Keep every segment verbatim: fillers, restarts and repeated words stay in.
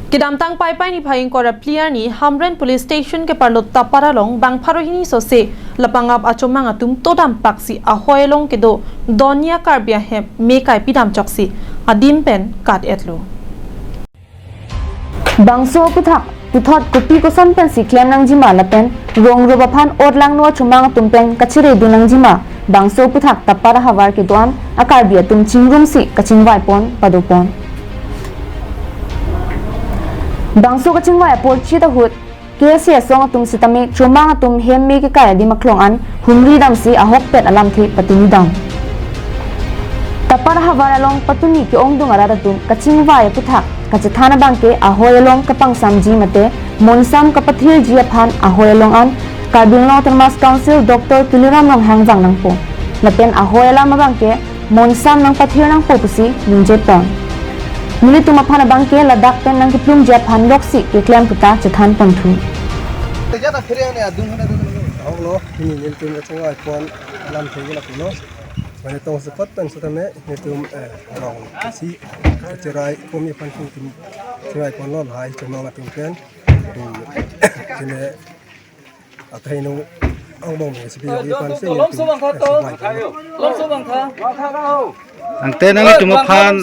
Kedamtang Paipai niphai ingkoi ra phli arni Hamren Police Station keparlo Tapat along bang pharo hini sose lapangap achomang atum todam paksi ahoi along kedo donya Karbi ahem me kai pidam choksi adim pen kat-etlo. Bangso aputhak puthot kopi koson pensi klem nangjima lapen rong rup aphan ot langno achomang atum pen kachere dun nangjima, bangso aputhak Tapat ahavar kedo-an a-Karbi atum chingrumsi kachingvai pon padopon. Bangso kachingvai apor chit ahut K S A asong atum sitame chomang atum hem me kekai adim aklong an humri damsi ahokpet alamthe patumi dam. Tapat ahavar along patumi ke-ongdung arat atum kachingvai aputhak kachethan abangke ahoi along kapangsamji mate monsam kapathirji aphan ahoi along an Karbi Anglong Autonomous Council Doctor Tuliram Ronghang vang nangpo. Lapen ahoi alam abangke monsam nangpathir nangpo pusi ningje pon. Nelitum aphan abangke ladak pen nangkeplumji aphan loksi keklem puta chethan ponthu. Ahoklo, pini nelitum kachingvai pon alamthe ke lapulo. Mane tong sekot pen sitame nelitum, eh, rong si kacherai komi aphan nelitum chingvai ponlo lahai chomang atum pen. Hmm, sine athai nung angbong si pi yogi aphan si nelitum, eh, chingvai ponlo. Tangte nanglitum aphan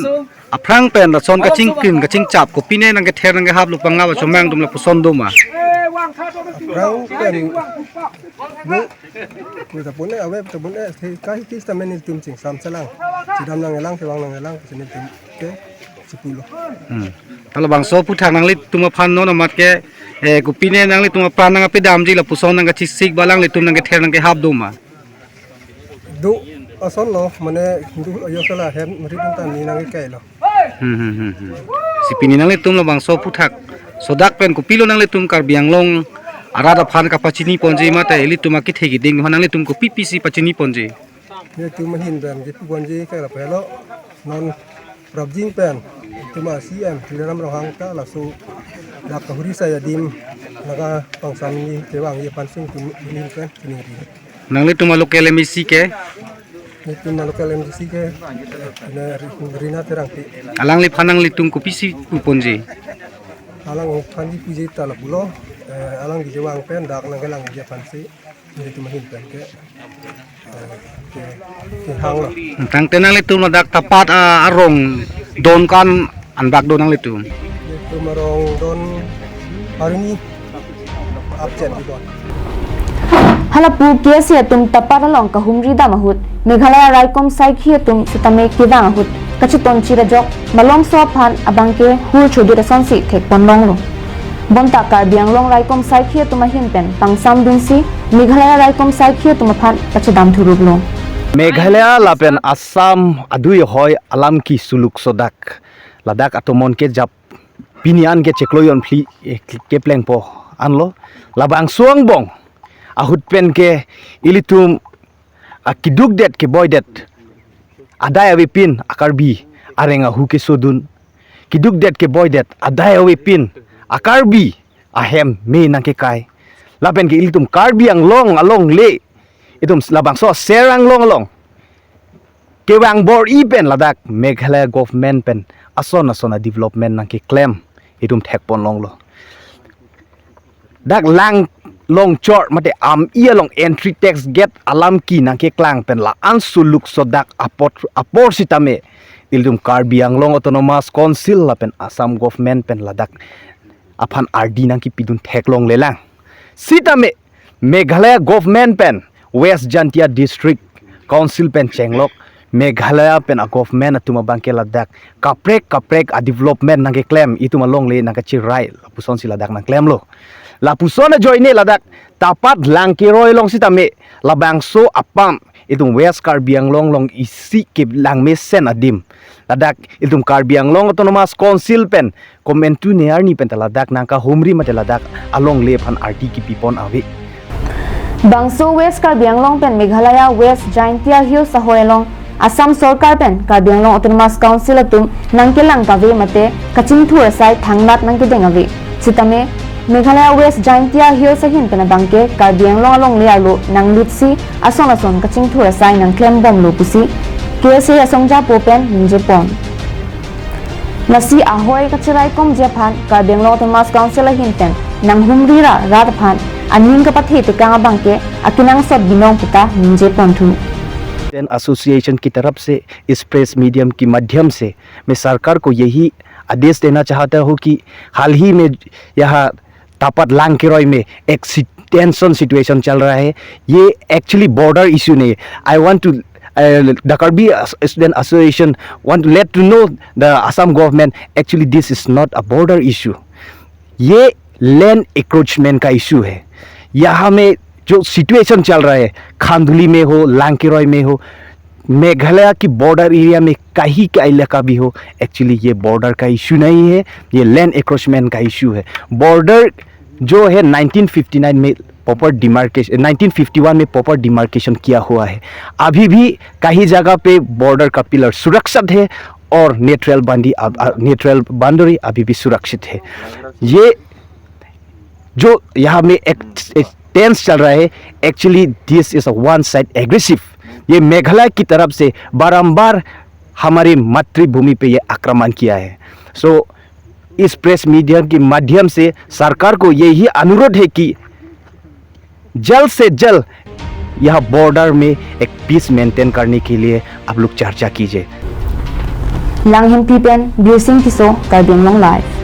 aphrang pen lason kachingkrin kachingchap kopine nangkether nangkehaplo, pangap achomang atum lapuson doma? Aphrang pen lo, lo tapone, ave tapone, the kai kis tamen nelitum chingsam chelang, chedam nangelang, kevang nangelang pusi nelitum ke chipulo. Hmm. Halabangso aputhak nanglitum aphan non amat ke, eh, kopine nanglitum apran nangkapedamji, lapuson nangkachisik ba alanglitum nangkether nangkehap doma? Do asonlo, mane do ayo sala hem rit ta ni nangkekailo. Hmm, hmm, hmm, hmm. Si pini nanglitum labangso aputhak sodak pen kopilo nanglitum Karbi Anglong arat aphan kapachini ponji mate ilitum akethe keding aphan nanglitum kopi pisi pachini ponji? Nelitum ahin pen kepu ponji ke lapu helo, non prapjin pen itum a-C M Tuliram Ronghang ta laso dak kahuri asai adim nangkapangsamji kevangji aphan si nelitum ahin pen chiningri. Nanglitum a-local M A C ke? Nelitum a-local M A C ke, ne Ri-, Rina Terangpi. Alangliphan nanglitum kopisi pu ponji? Alangphan ji puji ta lapulo, eh, alang kejevang pen dak nangkelangji aphan si nelitum ahin pen ke, eh, ke, kehanglo. Tangte nanglitum ladak Tapat, ah, arong don ko-an anbak do nanglitum? Nelitum arong don arni apchen di bon. Halapu K S A atum Tapat along kahumri dam ahut Meghalaya raikom saikhi atum sitame kevang ahut kachetonchir ajok malomso aphan abangke hur chodut asonsi thek ponlonglo. Bonta Karbi Anglong raikom saikhi atum ahin pen pangsamdunsi Meghalaya raikom saikhi atum aphan pachedam thuruplo. Meghalaya lapen Assam adui ahoi alam kesuluk sodak ladak atomon kejap pini an ke chiklo jon phli, eh, keplengpo anlo. Labangso angbong ahut pen ke ilitum akedukdet keboidet adai avepin a-Karbi areng ahu kesodun. Kedukdet keboidet adai avepin a-Karbi ahem me nangkekai. Lapen ke ilitum Karbi Anglong alongle, itum labangso Ser Anglong along kevang bor-i pen ladak Meghalaya government pen ason ason a-development nangkeklem itum thek ponlonglo. Dak lang longchor mate am-i along entry tax gate alam ke nangkeklang pen la-an suluk sodak apot apor sitame ilitum Karbi Anglong Autonomous Council lapen Assam government pen ladak aphan ardi nangkepidun theklonglelang. Sitame Meghalaya government pen West Jaintia District Council pen chenglok Meghalaya pen a-government atum abangke ladak kaprek kaprek a-development nangkeklem itum alongle nangkachirai lapusonsi ladak nangklemlo. Lapuson ajoine ladak Tapat lang keroi along sitame labangso apam itum West Karbi Anglong along isi kelang mesen adim ladak itum Karbi Anglong Autonomous Council pen komantu ne arni pen ta ladak nangkahumri mate ladak alongle aphan ardi kepipon ave. Bangso West Karbi Anglong pen Meghalaya West Jaintia Hills ahoi along Assam sorkar pen Karbi Anglong Autonomous Council atum nangkelang kave mate kachingthur asai thangnat nangkedeng ave. Sitame Meghalaya West Jaintia Hills ahin pen abangke Karbi Anglong alongle arlo nanglutsi ason ason kachingthur asai nangklembomlo pusi K S A asongjapo pen ningjepon. Lasi ahoi kachiraikomji aphan Karbi Anglong Autonomous Council ahin pen nanghumri ra rat aphan aning kapathe tekang abangke akenangsot binong puta ningje ponthu. Association की तरफ से इस press medium के माध्यम से मैं सरकार को यही आदेश देना चाहता हूँ कि हाल ही में यहाँ तापात लांग केरोय में एक टेंशन सिचुएशन चल रहा है। ये एक्चुअली बॉर्डर इशू नहीं है। I want to, the Karbi Student Association want to let to know the Assam government, actually this is not a border issue. ये लैंड एक्रोचमेंट का इशू है। यहाँ में जो सिचुएशन चल रहा है, खांदुली में हो, लांग केरोय में हो, मेघालय की बॉर्डर एरिया में कहीं का इलाका भी हो, एक्चुअली ये बॉर्डर का इशू नहीं है, ये लैंड एक्रोचमेंट का इशू है। बॉर्डर जो है नाइनटीन फिफ्टी नाइन में proper demarcation, nineteen fifty one में प्रॉपर डिमार्केशन किया हुआ है। अभी भी कहीं जगह पे बॉर्डर का पिलर सुरक्षित है और नेचुरल बाउंड्री, नेचुरल बाउंड्री अभी भी सुरक्षित है। ये जो यहाँ में एक, एक टेंस चल रहा है, actually this is a one side aggressive। ये मेघालय की तरफ से बारंबार हमारी मातृभूमि पे ये आक्रमण किया है। सो इस प्रेस मीडिया के माध्यम से सरकार को यही अनुरोध है कि जल्द से जल्द यह बॉर्डर में एक पीस मेंटेन करने के लिए आप लोग चर्चा कीजिए। Langhempi pen Birsing Tisso, Karbi Anglong Live.